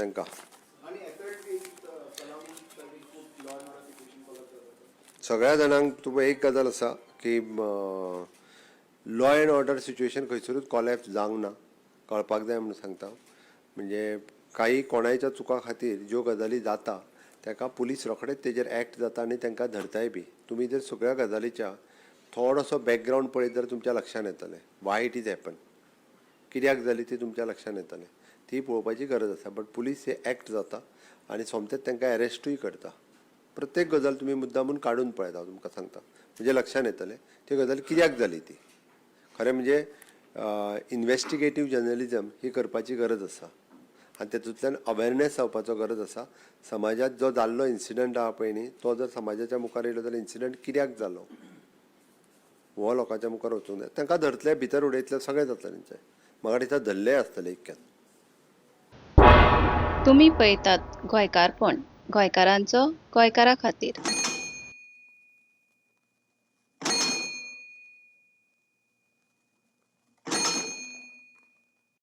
तांकां. आणि एफर्ट बी कलाम सायडीन खूब law and order situation collapse जाता. सगळ्या जाणांक तुका एक गजाल आसा की लॉ एंड ऑर्डर सिच्युएशन खंयसरूच कॉलॅप्स जावंक ना, कळपाक जाय म्हणून सांगता. म्हणजे काही कोणायच्या चुका खातीर ज्यो गजाली जाता, ताका पुलीस रोखडेच तेजेर एक्ट जाता आनी तांकां धरताय बी. तुमी जर सगळ्या गजालीच्या थोडोसो बॅकग्रावंड पळयत जाल्यार तुमच्या लक्षान येतलें why it is happen, कित्याक जाली ती तुमच्या लक्षान येतलें. ती पळोवपाची गरज आसा. बट पुलीस हे एक्ट जाता आनी सोमतेच तांकां एरेस्टूय करता. प्रत्येक गजाल तुमी मुद्दामून काडून पळयता, हांव तुमकां सांगता, म्हणजे लक्षान येतलें ती गजाल कित्याक जाली ती. खरें म्हणजे इन्वेस्टिगेटीव जर्नलिजम ही करपाची गरज आसा आनी तेतूंतल्यान अवेरनेस जावपाचो गरज आसा. समाजात जो जाल्लो इन्सिडंट आहा पळय न्ही, तो जर समाजाच्या मुखार येयलो जाल्यार इन्सिडंट कित्याक जालो हो लोकांच्या मुखार वचूंक जाय. तांकां धरतले, भितर उडयतले, सगळें जातलें तेंचें. म्हाका दिसता धरलेय आसतले इतक्यान. तुमी पळयतात गोंयकारपण, गोंयकारांचो गोंयकारा खातीर.